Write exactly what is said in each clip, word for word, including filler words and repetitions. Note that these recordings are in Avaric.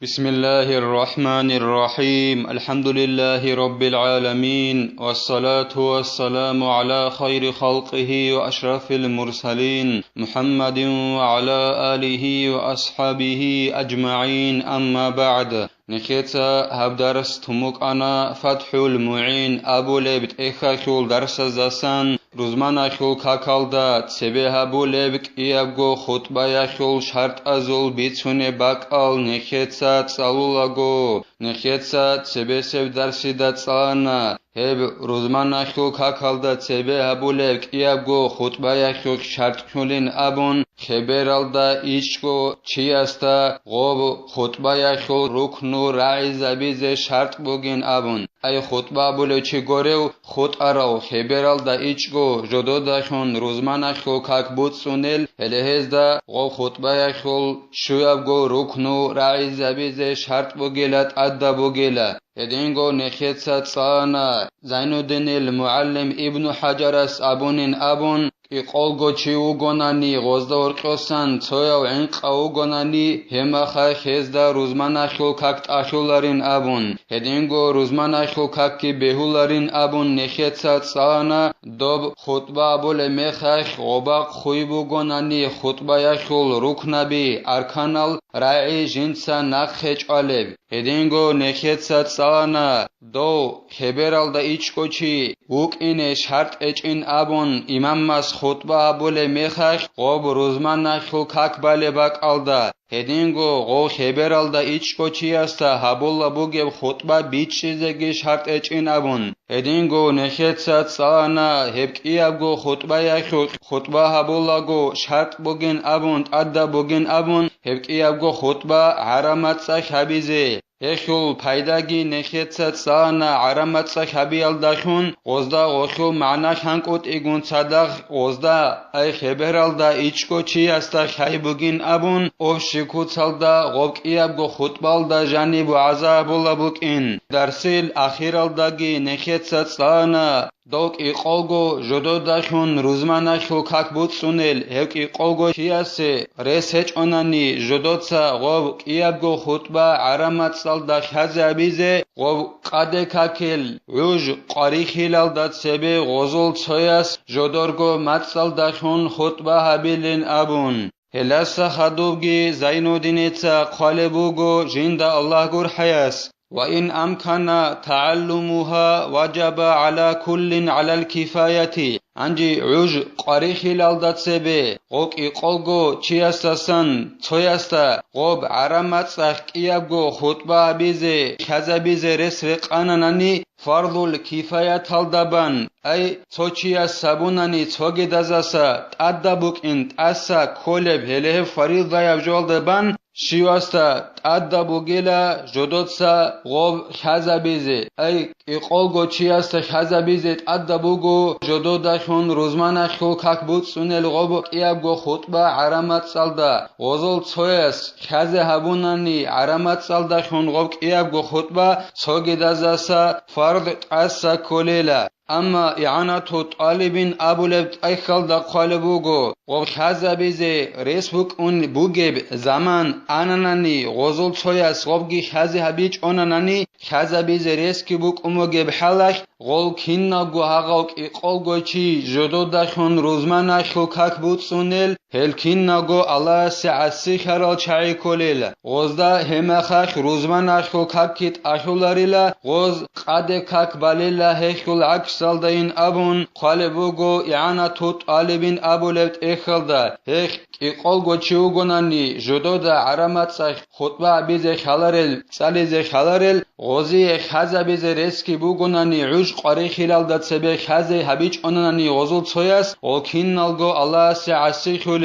بسم الله الرحمن الرحيم. الحمد لله رب العالمين. والصلاة والسلام على خير خلقه وأشرف المرسلين محمد وعلى آله وأصحابه أجمعين. أما بعد. Нехеца гьаб дарс тумукъана ФатхӀул МугӀин абулеб тӀехьалъул дарсаздасан. Рузманалъул какалда цебе гьабулеб кӀиябго хутӀбаялъул шартӀазул бицунеб бакӀал нехеца цӀалулаго, нехеца цебесеб дарсида цӀалана. Гьеб рузманалъул какалда цебе гьабулеб кӀиябго хутӀбаялъулъ шартӀлъулин абун, хебералда ичӀго чиясда гъоб хутӀбаялъул рукну рагӀизабизе шартӀ бугин абун. Ай хутӀба абулев чи горев, хутӀарав, хебералда ичӀго жододалъун рузманалъул как буцӀцӀунел, гьеле гьезда гъоб хутӀбаялъул щуябго рукну рагӀизабизе шартӀ бугила, тӀадаб бугила. Гьединго нехеца цӀалана Зайнуддинил мугӀалим Ибну ХӀаджарас абунин абун, кӀикъолго чи вугонани, гъозда гьоркьосан цояв гӀинкъав вугонани, гьемахъа гьезда рузманалъул как тӀалъуларин абун, гьединго рузманалъул какги бегьуларин абун нехеца цӀалана, доб хутӀба абулеб мехалъ гъобакъ хуй бугонани, хутӀбаялъул рукнаби, арканал рагӀи жинца нахъе чӀвалеб. Гьединго нехеца цӀалана, дов хебералда ичӀго чи вукӀине шартӀ гьечӀин абун, имамас хутӀба гьабулеб мехалъ гъоб рузманалъул как балеб бакӀалда, гьединго гъов хебералда ичӀго чиясда гьабула бугеб хутӀба бичӀчӀизеги шартӀ гьечӀин абун, гьединго нехеца цӀалана гьеб кӀиябго хутӀбаялъулъ хутӀба гьабулаго шартӀ бугин абун, тӀадаб бугин абун, гьеб кӀиябго хутӀба гӀараб-мацӀалъ гьабизе. Гьелъул пайдаги нехеца цӀалана гӀараб-мацӀалъ гьабиялдалъун, гъозда гъолъул магӀна лъанкӀутӀигун цадахъ гъозда, ай хебералда ичӀго чиясда хай бугин абун, общий куцалда гъоб кӀиябго хутӀбалда жаниб вагӀза гьабула букӀин. Дарсил ахиралдаги нехеца цӀалана, дов кӀикъолго жододалъун рузманалъул как буцӀцӀунел, гьев кӀикъолго чиясе рес гьечӀонани, жодоца гъоб кӀиябго хутӀба гӀараб-мацӀалда хьазе гьабизе, гъоб къаде какил гӀуж къварихьилалда цебе гъозул цояс жодорго мацӀалдалъун хутӀба гьабилин абун. Гьелдаса хадубги Зайнуддиница хъвалеб буго жинда Аллагь гурхӀаяс: «وإن أمكن تعلمها وجب على كل على الكفاية». Гьанже гӀуж къварихьилалда цебе гъоб кӀикъолго чиясдасан цоясда гъоб гӀараб-мацӀалъ кӀиябго хутӀба гьабизе, хьазабизе рес рекъананани, фарзул кифаяталда бан, ай, цо чияс гьабунани цогидазаса тӀадаб букӀин тӀаса кколеб, гьеле гьеб фаризаяб жоялда бан, щивасда тӀадаб бугила жодоца гъоб хьазабизе, ай, кӀикъолго чиясда хьазабизе тӀадаб буго жододалъун рузманалъул как буцӀцӀунел гъоб кӀиябго хутӀба гӀараб-мацӀалда, гъозул цояс хьазе гьабунани гӀараб-мацӀалдалъун гъоб кӀиябго хутӀба цогидазаса фарз тӀаса кколела. Амма ИгӀанату тӀалибин абулеб тӀехьалда хъвалеб буго, гъоб хьазабизе рес букӀун бугеб заман ананани, гъозул цояс гъобги хьазе гьабичӀонанани, хьазабизе ресги букӀун бугеб хӀалалъ, гъол киналго гьагъав кӀикъолго чи жододалъун рузманалъул как буцӀцӀунел, гьел киналго Аллагьасе гӀасихьарал чагӀи кколел, гъозда гьемахалъ рузманалъул какги тӀалъуларила, гъоз къаде как балела гьелъул гӀаксалдайин абун хъвалеб буго ИгӀанату тӀалибин абулеб тӀехьалда. Гьелъ кӀикъолго чи вугонани, жодода гӀараб-мацӀалъ хутӀба гьабизе хьаларел, цӀализе хьаларел, гъозие хьазабизе ресги бугонани, гӀуж къварихьилалда цебе хьазе гьабичӀонанани гъозул цояс, гъол киналго Аллагьасе гӀасихьулел.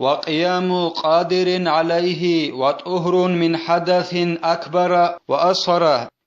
«وقيام قادر عليه وطهر من حدث أكبر وأصغر».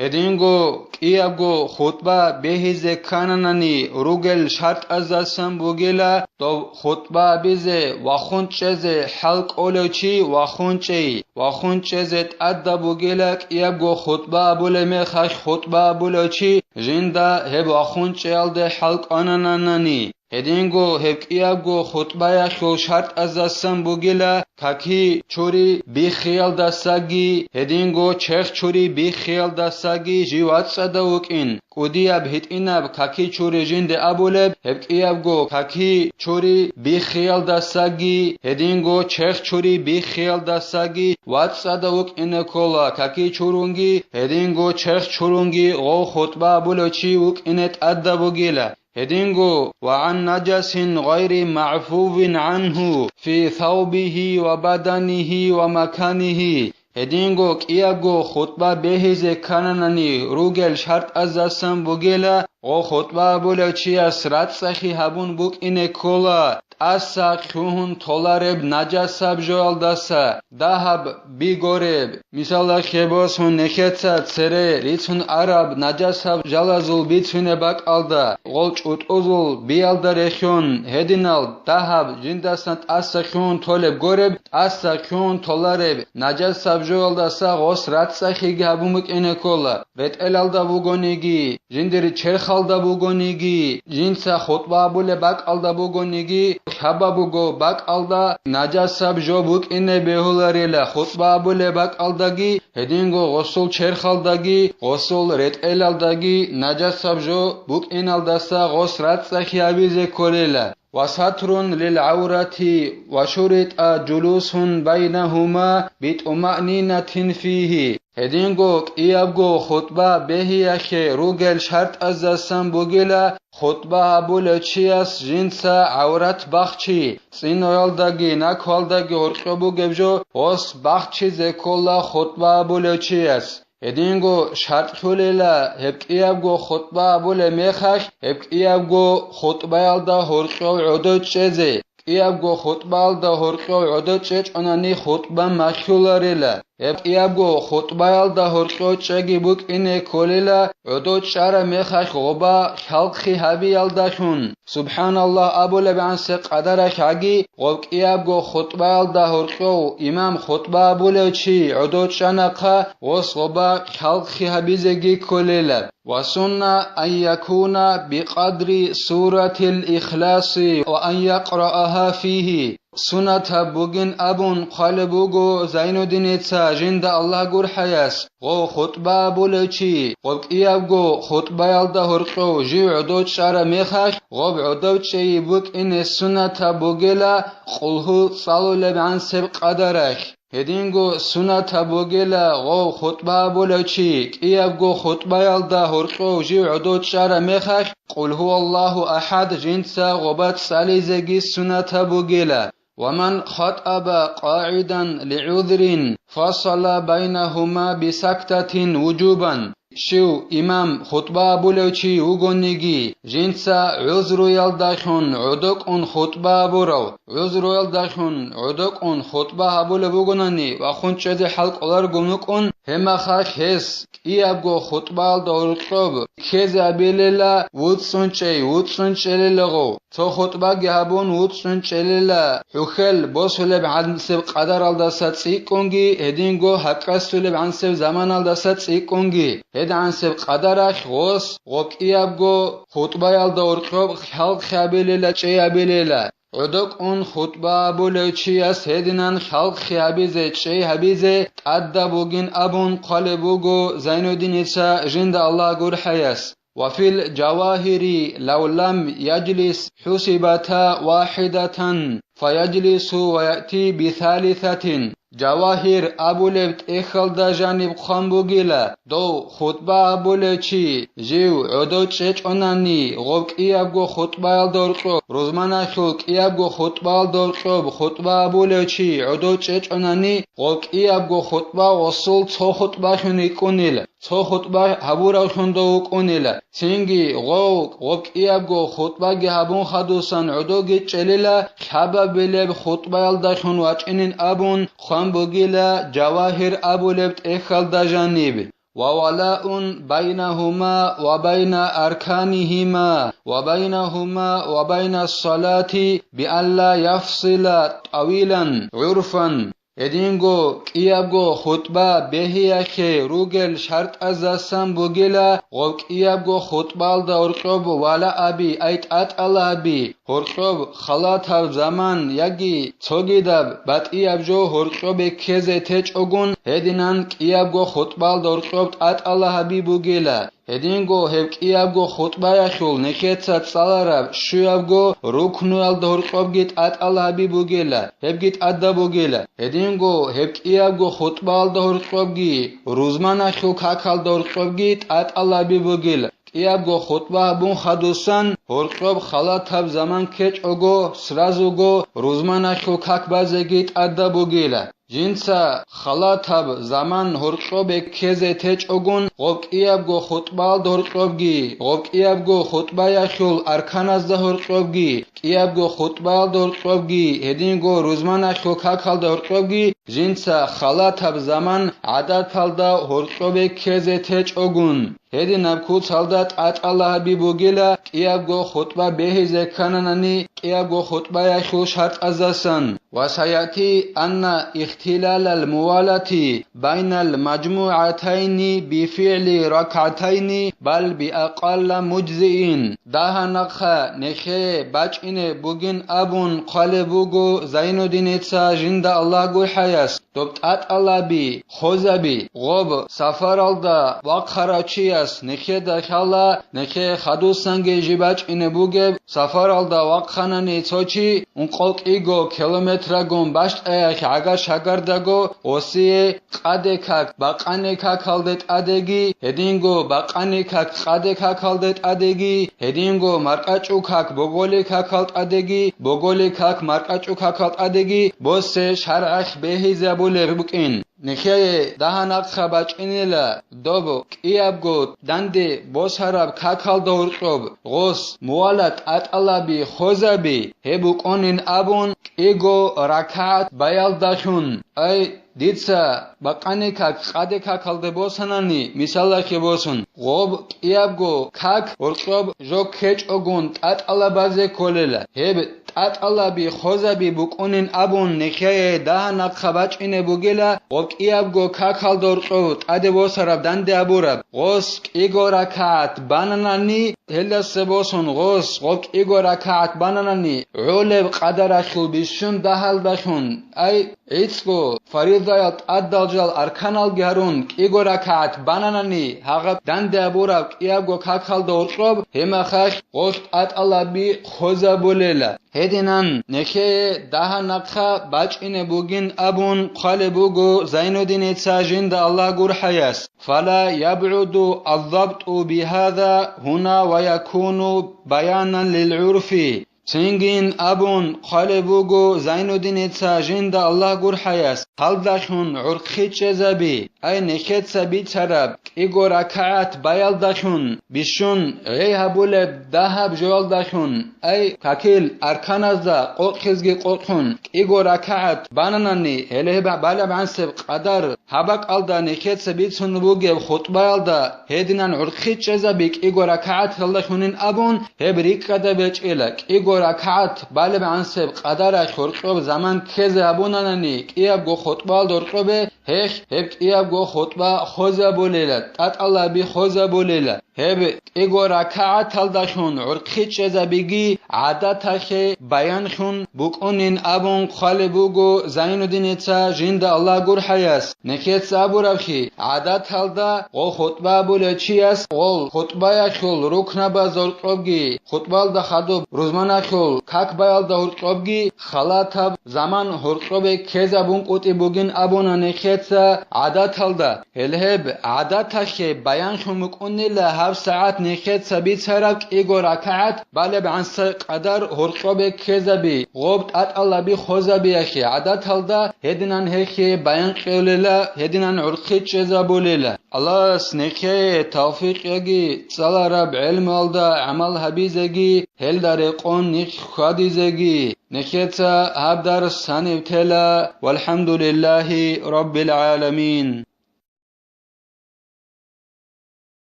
Гьединго кӀиябго хутӀба бегьизе ккананани ругел шартӀаздасан бугила, доб хутӀба абизе вахун чӀезе хӀал кӀолев чи вахун чӀей, вахун чӀезе тӀадаб бугила кӀиябго хутӀба абулеб мехалъ хутӀба абулев чи жинда гьеб вахун чӀеялде хӀал кӀванананани. Гьединго гьеб кӀиябго хутӀбаялъул шартӀаздасан бугила каки чури биххиялдасаги, гьединго черх чури биххиялдасаги жив вацӀцӀадав вукӀин, кӀудияб гьитӀинаб каки чури жинде абулеб, гьеб кӀиябго каки чури биххиялдасаги, гьединго черх чури биххиялдасаги вацӀцӀадав вукӀине ккола, каки чурунги, гьединго черх чурунги гъов хутӀба абулев чи вукӀине тӀадаб бугила. Гьединго: «Ва гӀан наджасин гъайри магӀфувин гӀанху фи саубихи ва баданихи ва маканихи». Гьединго кӀиябго хутӀба бегьизе ккананани ругел шартӀаздасан бугела, гъо хутӀба абулев чияс рацӀцӀахи гьабун букӀине ккола тӀаса хьугьун толареб наджасаб жоялдаса, дагьаб би гореб, мисалда, хебосун нехеца цере рицун араб наджасаб жалазул бицунеб бакӀалда, гъол чӀутӀузул биялда рехьон, гьединал дагьаб жиндасан тӀаса хьугьун толеб гореб, тӀаса хьугьун толареб наджасаб жоялдаса гъос рацӀцӀахиги гьабун букӀине ккола. РетӀелалда бугониги, жиндир черхалда бугониги, жинца хутӀба абулеб бакӀалда бугониги, лъабаб буго бакӀалда наджасаб жо букӀине бегьуларила, хутӀба абулеб бакӀалдаги, гьединго гъосул черхалдаги, гъосул ретӀелалдаги наджасаб жо букӀиналдаса гъос рацӀцӀахи гьабизе кколила. «Ва сатрун лил гӀаврати ва шуритӀа жулусун байнагьума битӀумаънинатин фигьи». Гьединго кӀиябго хутӀба бегьиялъе ругел шартӀаздасан бугила, хутӀба гьабулев чияс жинца гӀаврат бахчи, цӀиноялдаги наквалдаги гьоркьоб бугеб жо гъос бахчизе ккола хутӀба гьабулев чияс. Гьединго шартӀлъулела гьеб кӀиябго хутӀба абулеб мехалъ, гьеб кӀиябго хутӀбаялда гьоркьов гӀодов чӀезе. КӀиябго хутӀбаялда гьоркьов гӀодов чӀечӀонани хутӀба малъуларила. Гьеб кӀиябго хутӀбаялда гьоркьов чӀеги букӀине кколила, гӀодов чӀараб мехалъ гъоба хӀалхъи гьабиялдалъун. «СубхӀаналлагь» абулеб гӀансеб къадаралъ гӀаги, гъоб кӀиябго хутӀбаялда гьоркьов имам хутӀба абулев чи гӀодов чӀанахъа, гъос гъоба хӀалхъи гьабизеги кколила. «Ва сунна ан якуна бикъадри суратил Ихласи ва ан якърааха фигьи». Сунатаб бугин абун хъвалеб буго Зайнуддиница жинда Аллагь гурхӀаяс, гъов хутӀба абулев чи, гъоб кӀиябго хутӀбаялда гьоркьов жив гӀодов чӀараб мехалъ, гъоб гӀодов чӀей букӀине сунатаб бугела къулгьу цӀалулеб гӀансеб къадаралъ. Гьединго сунатаб бугела гъов хутӀба абулев чи, кӀиябго хутӀбаялда гьоркьов жив гӀодов чӀараб мехалъ, Къул гьуваллагьу ахӀад жинца гъоба цӀализеги сунатаб бугела. «Ва ман хатӀаба къагӀидан лигӀузрин, фасала байнагьума бисактатин вужубан». Щив имам хутӀба абулев чи вугониги, жинца гӀузруялдалъун гӀодокӀун хутӀба абурав, гӀузруялдалъун гӀодокӀун хутӀба гьабулеб бугонани ва хъун чӀезе хӀал кӀоларгун вукӀун, гьеб мехалъ гьес кӀиябго хутӀбаялда гьоркьоб ккезе абилела, вуцӀцӀун чӀей, вуцӀцӀун чӀелелаго. Цо хутӀбаги гьабун вуцӀцӀун чӀелела, хӀухьел босулеб гӀансеб къадаралдаса цӀикӀкӀунги, гьединго гьакӀасулеб гӀансеб заманалдаса цӀикӀкӀунги. ГьедгӀансеб къадаралъ гъос гъоб кӀиябго хутӀбаялда гьоркьоб хӀалхъи гьабилела, чӀей гьабилела. ГӀодокӀун хутӀба абулев чияс гьединан хӀалхъи гьабизе, чӀей гьабизе тӀадаб бугин абун хъвалеб буго Зайнуддиница жинда Аллагь гурхӀаяс. «Ва фил жавагьири лав лам яжлис хӀусибата вахӀидатан, фаяжлису ва яти бисалисатин». Жавагьир абулеб тӀехьалда жаниб хъван бугила, дов хутӀба абулев чи, жив гӀодов чӀечӀонани, гъоб кӀиябго хутӀбаялда гьоркьоб, рузманалъул кӀиябго хутӀбаялда гьоркьоб хутӀба абулев чи гӀодов чӀечӀонани, гъоб кӀиябго хутӀба гъосул цо хутӀбалъун йикӀунила. Цо хутӀба гьабуравлъун дов вукӀунила. Цинги гъов гъоб кӀиябго хутӀбаги гьабун хадусан гӀодовги чӀелила, лъабабилеб хутӀбаялдалъун вачӀинин абун хъван бугила Жавагьир абулеб тӀехьалда жаниб: «Ва валаун байнагьума ва байна арканигьима ва байнагьума ва байна салати биалла яфсила тӀавилан гӀурфан». Гьединго кӀиябго хутӀба бегьиялъе ругел шартӀаздасан бугила гъоб кӀиябго хутӀбаялда гьоркьоб валаъаби, ай тӀатӀалаби, гьоркьоб халатаб заман яги цогидаб батӀияб жо гьоркьобе ккезе течӀогун, гьединан кӀиябго хутӀбаялда гьоркьоб тӀатӀалаби бугила. Гьединго гьеб кӀиябго хутӀбаялъул нехеца цӀалараб щуябго рукнуялда гьоркьобги тӀатӀалаби бугила, гьебги тӀадаб бугила. Гьединго гьеб кӀиябго хутӀбаялда гьоркьобги, рузманалъул какалда гьоркьобги тӀатӀалаби бугила. КӀиябго хутӀба гьабун хадусан, гьоркьоб халатаб заман ккечӀого, сразуго рузманалъул как базеги тӀадаб бугила. Жинца халатаб заман гьоркьобе ккезе течӀогун, гъоб кӀиябго хутӀбаялда гьоркьобги, гъоб кӀиябго хутӀбаялъул арканазда гьоркьобги, кӀиябго хутӀбаялда гьоркьобги, гьединго рузманалъул какалда гьоркьобги, жинца халатаб заман гӀадаталда гьоркьобе ккезе течӀогун. Гьединаб куцалда тӀатӀалаби бугила кӀиябго хутӀба бегьизе ккананани кӀиябго хутӀбаялъул шартӀаздасан. Ва саяти анна ихтилалал мувалати байнал мажмугӀатайни бифигӀли ракгӀатайни бал биакъалла мужзиин. Дагьа-нахъа нехее бачӀине бугин абун хъвалеб буго Зайнуддиница, жинда Аллагь гурхӀаяс. Доб тӀатӀалаби, хозаби, гъоб сафаралда вахъарав чияс нехеда лъала, нехее хадусанги жиб бачӀине бугеб, сафаралда вахъанани цо чи ункъо-кӀиго километрагун бащтӀаялъ гӀагар-шагардаго, осие къаде как, бакъане какалде тӀадеги, гьединго бакъане как къаде какалде тӀадеги, гьединго маркӀачӀу как боголе какал тӀадеги, боголе как маркӀачӀу какал тӀадеги босе шаргӀалъ бегьизабулеб букӀин. Нехее дагьа-нахъа бачӀинила доб кӀиябго данде босараб какалда гьоркьоб гъос мувалат тӀатӀалаби хозаби гьеб букӀунин абун кӀиго ракагӀат баялдалъун. Ай, дица бакъани как къаде какалде босанани, мисалалъе босун, гъоб кӀиябго как гьоркьоб жо ккечӀогун тӀатӀалабазе кколела. Гьеб тӀатӀалаби хозаби букӀунин абун нехее дагьа-нахъа бачӀине бугила, гъоб кӀиябго какалда гьоркьоб тӀаде босараб данде абураб, гъос кӀиго ракагӀат бананани, гьелдаса босун гъос гъоб кӀиго ракагӀат бананани, гӀолеб къадаралъул бищун дагьалдалъун, ай, гӀицӀго фаридаял тӀадал жал арканалги гьарун, кӀиго ракагӀат бананани, гьагъаб данде абураб кӀиябго какалда гьоркьоб гьемахалъ гъолъ тӀатӀалаби хозабулела. Гьединан нехее дагьа-нахъа бачӀине бугин абун хъвалеб буго Зайнуддиница, жинда Аллагь гурхӀаяс. Фала ябгӀуду аззабту бигьаза гьуна ва якуну баянан лилгӀурфи. Цинги абун хъвалеб буго Зайнуддиница, жинда Аллагь гурхӀаяс, гьалдалъун гӀурхъи чӀезаби, ай, нехеца бицараб кӀиго ракагӀат баялдалъун, бищун гӀей гьабулеб дагьаб жоялдалъун, ай, какил арканазда къокъизги къокъун, кӀиго ракагӀат бананани, гьеле гьеб балеб гӀансеб къадар гьаб бакӀалда нехеца бицун бугеб хутӀбаялда гьединан гӀурхъи чӀезаби кӀиго ракагӀаталдалъунин абун, гьеб рикӀкӀада бечӀила, кӀиго ракагӀат балеб гӀансеб къадаралъ гьоркьоб заман ккезе гьабунанани кӀиябго хутӀбаялда гьоркьобе, гьелъ гьеб кӀиябго хутӀба хозабулела, тӀатӀалаби хозабулела. Гьеб кӀиго ракагӀаталдалъун гӀурхъи чӀезабиги гӀадаталъе баянлъун букӀунин абун хъвалеб буго Зайнуддиница, жинда Аллагь гурхӀаяс. Нехеца абураблъи, гӀадаталда гъо хутӀба абулев чияс гъол хутӀбаялъул рукнабаз гьоркьобги, хутӀбаялда хадуб рузманалъул как баялда гьоркьобги халатаб заман гьоркьобе ккезабункӀутӀи бугин абуна нехеца гӀадаталда. Гьеле гьеб гӀадаталъе баянлъун букӀунила гьаб сагӀат нехеца бицараб кӀиго ракагӀат балеб гӀанса къадар гьоркьобе ккезаби, гъоб тӀатӀалаби хозабиялъе гӀадаталда, гьединан гьелъие баян кьолела, гьединан гӀурхъи чӀезабулела. Аллагьас нехее тавфикъ яги, цӀалараб гӀелмуялда гӀамал гьабизеги, гьелда рекъон нихъ хьвадизеги. Нехеца гьаб дарс гьаниб тела. ВалхӀамдулиллагьи раббил гӀаламин.